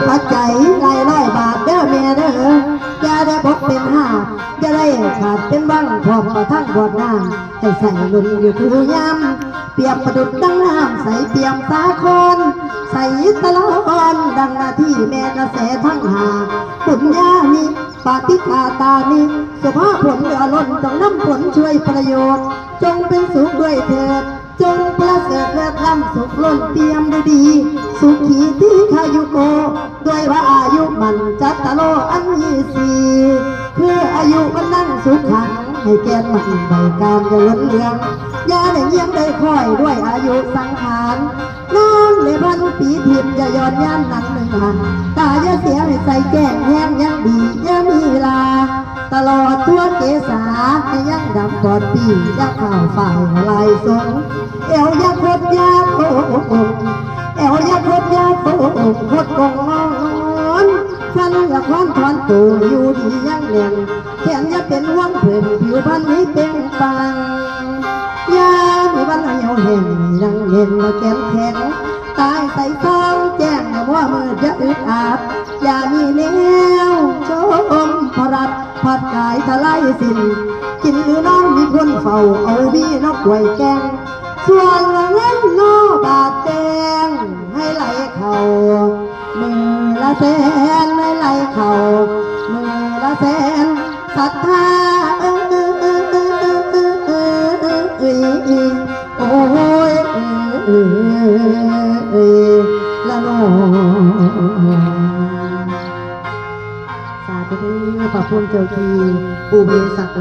ປັດໄຈຫຼາຍຮ້ອຍບາດເດີແມ່ເດີ ຢ່າໄດ້ບົກເປັນຫາກ ຢ່າໄດ້ຂາດເປັນວັງ ພ້ອມປະທັງບວດນ້ຳ ໃຫ້ໃສ່ລຸນຢູ່ຄູ່ຍາມ ປຽບປະດຸດດັ່ງນ້ຳໃສປ່ຽມສາຄອນ ໃສຕະຫຼອນ ດັ່ງນາທີແມ່ກະແສທັງຫ້າ ປຸນຍານິ ປະຕິກາຕານິ ສະພາຜົນເຫຼືອລົ້ນ ຈົ່ງນຳຜົນຊ່ວຍປະໂຫຍດ ຈົ່ງເປັນສຸກດ້ວຍເທີດ ຈົ່ງປະເສີດເລີດລ້ຳສຸກລົ້ນປ່ຽມດ້ວຍດີ ສຸຂີທີຄາຍຸໂກ ດ້ວຍວ່າອາຍຸໝັ້ນຈັດຕະໂລອັນມີສີ ຄືອາຍຸວັນນັງສຸຂັງ ໃຫ້ແກ່ນໝັ້ນໃບການຢ່າລົ້ນເຫຼືອງ ຢ່າໄດ້ງຽມໄດ້ຄອຍດ້ວຍອາຍຸສັງຂານ ນາງໄດ້ພັນປີທິບ ຢ່າຍ້ອນຍາມນັ້ນເໜືອ ຕາຢ່າເສຍໃຫ້ໃສແຈ້ງແຮງຍັງດີ ຢ່າມີລາ ຕະຫຼອດທົ່ວເກສາໃຫ້ຍັງດຳປອດປີ ຢ່າຂາວຝ້າຍຫຼາຍສົງ ແອວຢ່າຄົດຢ່າໂກງ ແອວຢ່າຄົດຢ່າໂກງ ຄົດໂກງງອນ ຟັນຢ່າຄອນຖອນໂຕ ຢູ່ດີຍັງແໜ້ນ ແຂນຢ່າເປັນຫ່ວງເພິ່ນ ຜິວພັນໃຫ້ເປັ່ງປັງ ຢ່າມີວັນຫ່ຽວແຫ້ງ ໃຫ້ນັ່ງເຫັນວ່າແຂນແຂງ ຕາໃສສ່ອງແຈ້ງ ໃນມົວມືດຢ່າອຶດອັດ ຢ່າມີແນວຊົມພະລັດ ພັດກາຍທະລາຍສິ້ນ ກິນຫຼືນອນມີຄົນເຝົ້າ ເອົາມີນອກກວຍແກງ ສ່ວນວ່າເງິນນອບາດແຕ່ງ ໃຫ້ໄຫຼເຂົ້າ ມື້ລະແສນໃຫ້ໄຫຼເຂົ້າ ມື້ລະແສນ ສັດທາເອີຍ ໂອ້ຍ ເອີຍ ລະນໍ ສາທຸເດີ ພະພູມເຈົ້າທີ່ ປູ່ເພສັກ